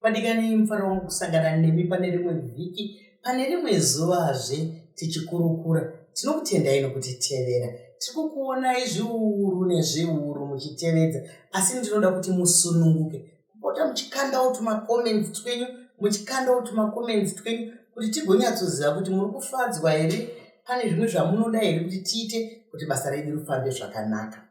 Vadikani, mufaro wangu kusangana nemi pane rimwe vhiki, pane rimwe zuvazve tichikurukura. Tinokutendai nokutitevera. Tiri kukuonai zviuru nezviuru muchitevedza, asi ndinoda kuti musununguke kupota muchikandawo tumacomments twenyu, muchikandawo tumacomments twenyu kuti tigonyatsoziva kuti muri kufadzwa here, pane zvimwe zvamunoda here kuti tiite kuti basa redu rifambe zvakanaka.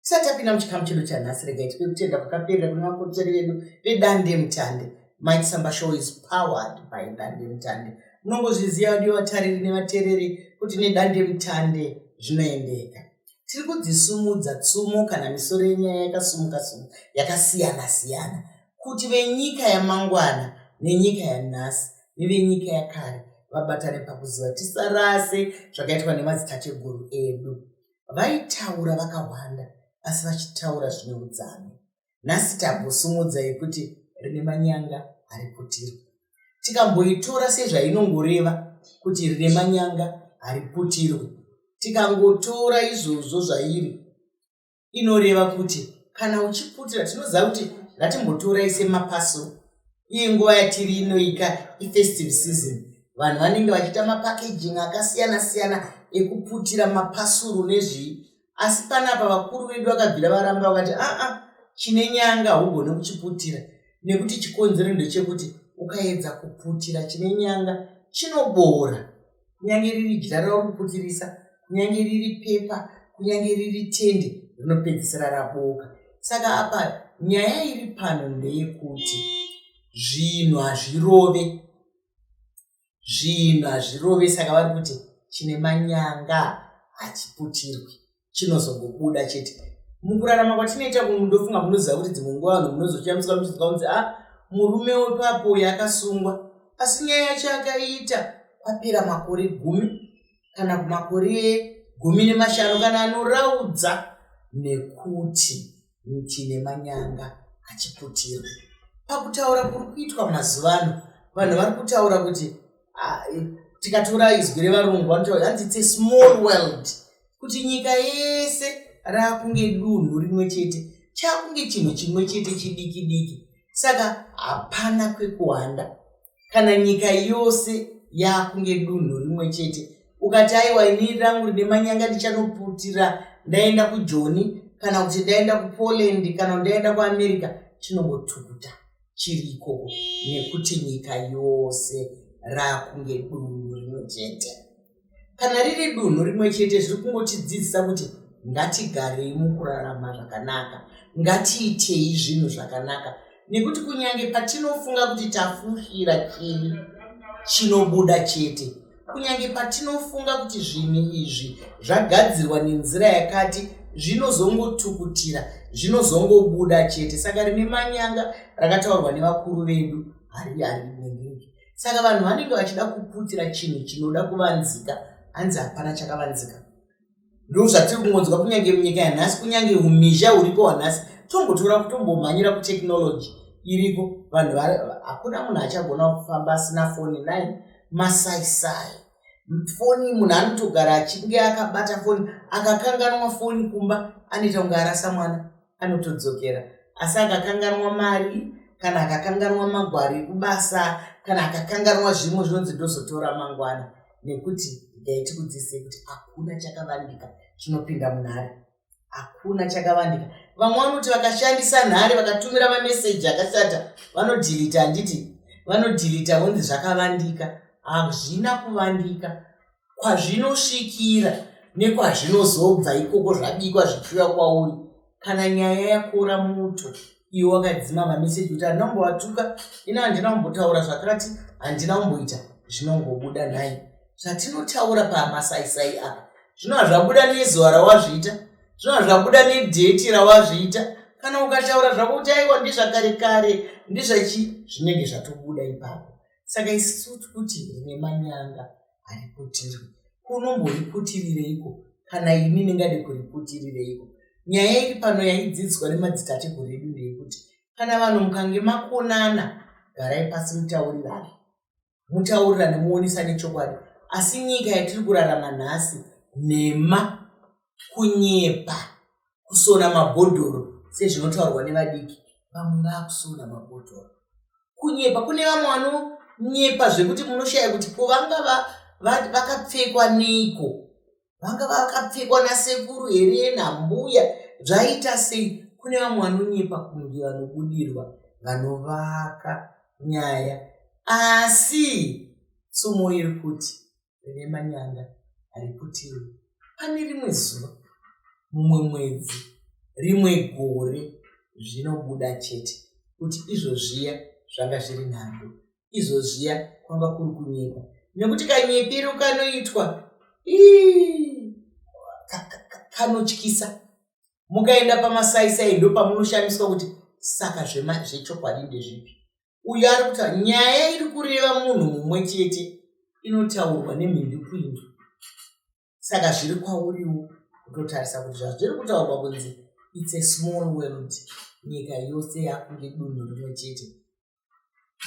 Tisati tapinda muchikamu chedu chanhasi, regai tipe kutenda kwakaperera kune vakotsveri vedu vedandemutande. Mike Samba Show is powered by Dandemutande. Munongozviziva vadiwa vatariri nevatereri kuti nedandemutande zvinoendeka. Tiri kudzisumudza tsumo kana misoro yenyaya yakasumuka sumuka yakasiyana siyana kuti venyika yamangwana nenyika yanhasi nevenyika yakare vabatane pakuziva tisarase zvakaitwa nemadzitateguru edu. Vaitaura vakawanda asi vachitaura zvine udzame. Nhasi tambosumudza yekuti rine manyanga hariputirwi. Tikamboitora sezvainongoreva kuti rine manyanga hariputirwi. Tikangotora izvozvo zvairi inoreva kuti kana uchiputira tinoziva kuti ngatimbotorai semapaso iye nguva yatiri inoika ifestive season vanhu vanenge vachiita mapackaging akasiyana siyana ekuputira mapasuru nezvii asi panapa vakuru vedu vakabvira varamba vakati aa chine nyanga haugone kuchiputira nekuti chikonzero ndechekuti ukaedza kuputira chine nyanga chinoboora kunyange riri jira rauri kuputirisa kunyange riri pepa kunyange riri tende rinopedzisira rabooka saka apa nyaya iri pano ndeyekuti zvinhu hazvirove zvinhu hazvirove saka vari kuti chine manyanga hachiputirwi chinozongobuda chete mukurarama kwatinoita ndofunga munoziva kuti dzimwe nguva vanhu munozoshamiswa muchinzwa kunzi a ah, murume wepapo uyo akasungwa asi nyaya yacho akaita kwapera makore gumi kana kumakore 15 kana anoraudza nekuti chine manyanga achiputirwa pakutaura kuri kuitwa mazuva ano vanhu vari kutaura kuti ah, tikatora izwi revarungu vanotaura hanzi its a small world kuti nyika yese rakunge dunhu rimwe chete chakunge chinhu chimwe chete chidiki diki saka hapana kwekuhwanda kana nyika yose yakunge dunhu rimwe chete ukati aiwa ini rangu rine manyanga ndichanoputira ndaenda kujoni kana kuti ndaenda kupoland kana kuti ndaenda kuamerica chinongotukuta chiri ikoko nekuti nyika yose rakunge dunhu rimwe chete kana riri dunhu rimwe chete zviri kungotidzidzisa kuti ngatigarei mukurarama zvakanaka ngatiitei zvinhu zvakanaka nekuti kunyange patinofunga kuti tafushira chivi chinobuda chete kunyange patinofunga kuti zvinhu izvi zvagadzirwa nenzira yakati zvinozongotukutira zvinozongobuda chete saka rine manyanga rakataurwa nevakuru vedu hari harinengeki saka vanhu vanenge vachida kuputira chinhu chinoda kuvanzika hanzi hapana chakavanzika ndozvatiri kungonzwa kunyange munyika yanhasi kunyange umhizha huripo hwanhasi tombotora kutombomhanyira kutechnology iriko vanhu hakuna munhu achagona kufamba asina foni nai masaisai foni munhu anotogara achinge akabata foni akakanganwa foni kumba anoita kunge arasa mwana anotodzokera asi akakanganwa mari kana akakanganwa magwaro ekubasa kana akakanganwa zvimwe zvinonzi ndozotora mangwana nekuti regai tikudzidzisei kuti hakuna chakavandika chinopinda munhare hakuna chakavandika vamwe vanoti vakashandisa nhare vakatumira mameseji akashata vanodhilita handiti vanodhilita vonzi zvakavandika hazvina kuvandika kwazvinosvikira nekwazvinozobva ikoko zvabikwa zvichiuya kwauri kana nyaya yakora muto iwe wakadzima mameseji kuti handina kumbovatuka ini handina kumbotaura zvakati handina kumboita zvinongobuda nhai zvatinotaura pamasaisai apa zvinova zvabuda nezuva rawazviita zvinova zvabuda nedheti rawazviita kana ukataura zvako kuti aiwa ndizvakare kare ndizvachi zvinenge zvatobuda ipapo saka isu tikuti rine manyanga hariputirwi kunomboriputirireiko kana ini ndingade kuriputirireiko nyaya iri pano yaidzidziswa nemadzitateguru edu ndeyekuti kana vanhu mukange makonana garai pasi mutaurirane mutaurirane muonesane chokwadi asi nyika yatiri kurarama nhasi nhema kunyepa kusona mabhodhoro sezvinotaurwa nevadiki vamwe vakusona mabhodhoro. Kunyepa kune vamwe vanonyepa zvekuti munoshaya kuti ko vanga vakapfekwa neiko, vanga vakapfekwa nasekuru here nambuya, zvaita sei? Kune vamwe vanonyepa kunge vanobudirwa, vanovaka nyaya, asi tsumo iri kuti rine manyanga hariputirwi. Pane rimwe zuva, mumwe mwedzi, rimwe gore zvinobuda chete kuti izvo zviya zvanga zviri nhando, izvo zviya kwanga kuri kunyepa, nekuti kanyepero kanoitwa kanotyisa. Mukaenda pamasaisai ndopamunoshamiswa kuti saka zvechokwadi ndezvipi. Uyu ari kutaura nyaya iri kureva munhu mumwe chete inotaurwa nemhindupindu. Saka zviri kwauriwo kutotarisa kuti zvazviri kutaurwa kunzi it's a small world, nyika yose yakunge dunhu rimwe chete.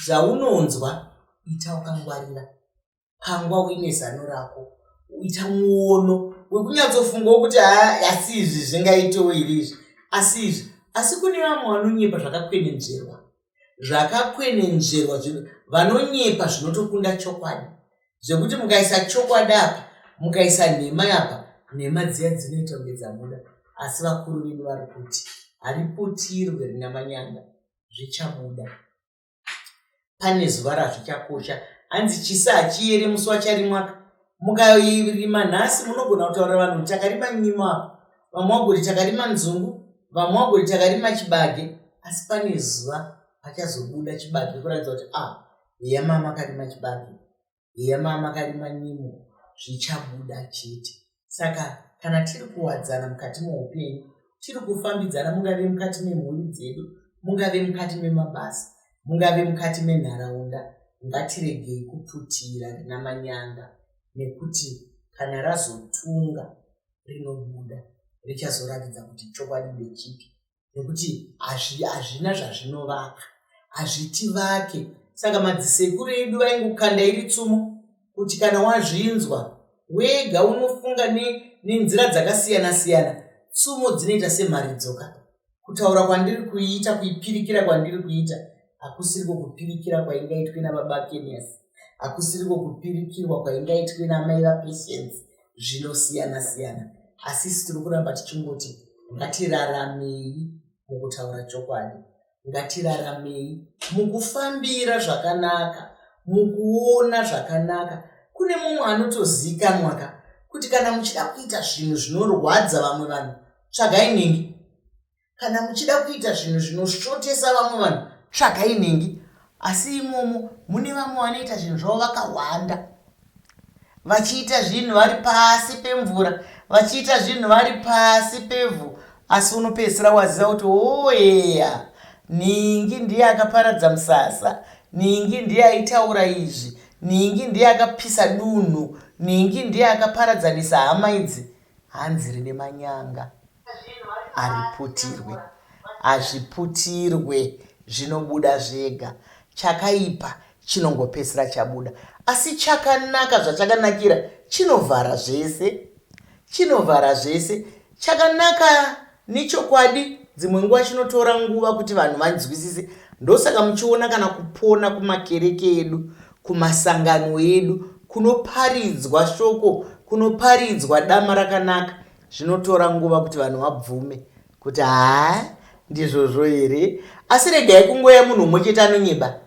Zvaunonzwa ita wakangwarira, pangwa uine zano rako, ita muono wekunyatsofungawo kuti haa asi izvi zvingaitewo here izvi, asi izvi. Asi kune vamwe vanonyepa zvakakwenenzverwa, zvakakwenenzverwa, vanonyepa zvinotokunda chokwadi, zvekuti mukaisa chokwadi apa mukaisa nhema apa, nhema dziya dzinoita kunge dzabuda. Asi vakuru vedu vari kuti hariputirwe rina manyanga, zvichabuda. Pane zuva razvichakosha. Hanzi chisa hachiyere musi wacharimwaka. Mukarima nhasi munogona kutaurira vanhu kuti takarima nyimo apa, vamwe vagoti takarima nzungu, vamwe vagoti takarima chibage, asi pane zuva pachazobuda chibage kuratidza kuti ah, heya mama akarima chibage, heya mama akarima nyimo, zvichabuda chete. Saka kana tiri kuwadzana mukati meupenyu, tiri kufambidzana, mungave mukati memhuri dzedu, mungave mukati memabasa, mungave mukati menharaunda, ngatiregei kuputira rina manyanga, nekuti kana razotunga rinobuda, richazoratidza kuti chokwadi ndechipi, nekuti hazvina zvazvinovaka, hazvitivake. Saka madzisekuru edu vaingokanda iri tsumo kuti kana wazvinzwa wega unofunga nenzira dzakasiyana siyana. Tsumo dzinoita semharidzoka. Kutaura kwandiri kuita, kuipirikira kwandiri kuita hakusiriko kupirikira kwaingaitwe nababa Kenias, hakusiriko kupirikirwa kwaingaitwe namai vaPatience. Zvinosiyana siyana, asi isu tiri kuramba tichingoti ngatiraramei mukutaura chokwadi, ngatiraramei mukufambira zvakanaka, mukuona zvakanaka. Kune mumwe anotozikanwa ka kuti kana muchida kuita zvinhu zvinorwadza vamwe vanhu, tsvagai nhingi. Kana muchida kuita zvinhu zvinosvotesa vamwe vanhu, tsvagai nhingi. Asi imomo mune vamwe vanoita zvinhu zvavo vakahwanda, vachiita zvinhu vari pasi pemvura, vachiita zvinhu vari pasi pevhu, asi unopedzisira waziva kuti oeya, nhingi ndiye akaparadza musasa, nhingi ndiye aitaura izvi, nhingi ndiye akapisa dunhu, nhingi ndiye akaparadzanisa hama idzi. Hanzi rine manyanga hariputirwe, hazviputirwe, zvinobuda zvega. Chakaipa chinongopedzisira chabuda, asi chakanaka zvachakanakira chinovhara zvese, chinovhara zvese. Chakanaka nechokwadi dzimwe nguva chinotora nguva kuti vanhu vanzwisise. Ndosaka muchiona kana kupona kumakereke edu, kumasangano edu, kunoparidzwa shoko, kunoparidzwa dama rakanaka, zvinotora nguva kuti vanhu vabvume kuti haa ndizvozvo here. Asi regai kungoya munhu mumwe chete anonyeba,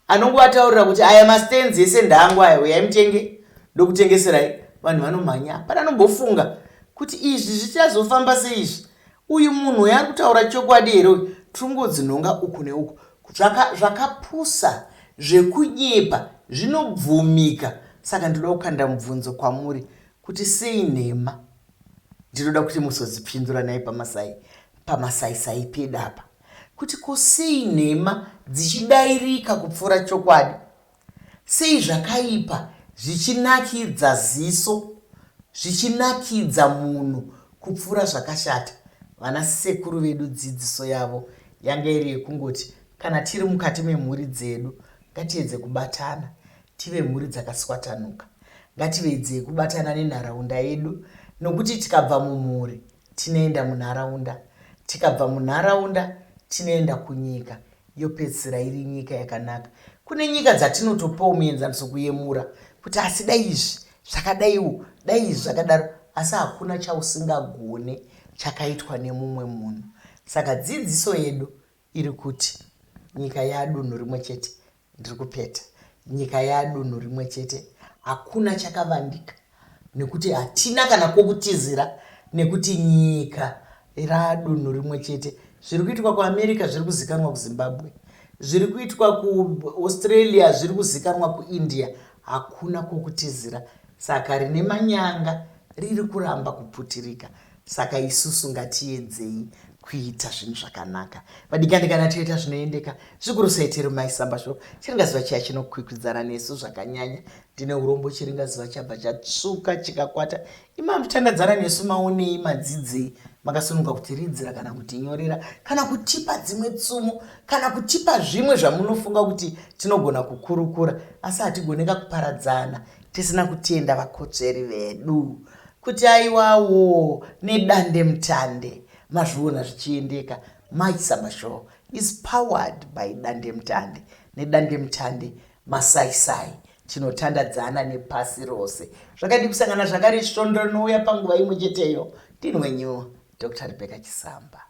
anongovataurira kuti aya mastands ese ndangu aya, uyai mutenge, ndokutengeserai. Vanhu vanomhanya, hapana anombofunga kuti izvi zvichazofamba seizvi. Uyu munhu uyu ari kutaura chokwadi here uyu? Tiringodzinhonga uku neuku. Zvakapusa zvekunyepa zvinobvumika. Saka ndinoda kukanda mubvunzo kwamuri kuti sei nhema? Ndinoda kuti muzodzipindura naye pamasaisai pedu apa, kuti ko sei nhema dzichidairika kupfuura chokwadi? Sei zvakaipa zvichinakidza ziso, zvichinakidza munhu kupfuura zvakashata? Vana sekuru vedu dzidziso yavo yanga iri yekungoti kana tiri mukati memhuri dzedu ngatiedze kubatana, tive mhuri dzakaswatanuka. Ngativeedzei kubatana nenharaunda yedu, nokuti tikabva mumhuri tinoenda munharaunda, tikabva munharaunda tinoenda kunyika. Yopedzisira iri nyika yakanaka. Kune nyika dzatinotopawo muenzaniso kuyemura kuti asi dai izvi zvakadaiwo, dai izvi zvakadaro, asi hakuna chausingagone chakaitwa nemumwe munhu. Saka dzidziso yedu iri kuti nyika yadunhu rimwe chete. Ndiri kupeta. Nyika yadunhu rimwe chete. Hakuna chakavandika nekuti hatina kana kwokutizira nekuti nyika radunhu rimwe chete. Zviri kuitwa kuAmerica zviri kuzikanwa kuZimbabwe. Zviri kuitwa kuAustralia zviri kuzikanwa kuIndia. Hakuna kwokutizira. Saka rine manyanga riri kuramba kuputirika. Saka isusu ngatiedzei kuita zvinhu zvakanaka. Vadikani kana toita zvinoendeka, zvikuru sei tiri mai Sambasho, chiringazuva chiya chinokwikwidzana nesu zvakanyanya. Ndine urombo chiringazuva chabva chatsvuka chikakwata. Imi mutandadzana nesu maonei, madzidzei, makasununguka kutiridzira kana kutinyorera kana kutipa dzimwe tsumo kana kutipa zvimwe zvamunofunga kuti tinogona kukurukura. Asi hatigoneka kuparadzana tisina kutenda vakotsveri vedu. Kuti aiwawo nedandemutande mazviona zvichiendeka. Mai Samba Show is powered by dandemutande. Nedandemutande masaisai tinotandadzana nepasi rose. Zvakadii kusangana zvakare svondo rinouya panguva imwe cheteyo. Ndini wenyu Dr. Rebecca Chisamba.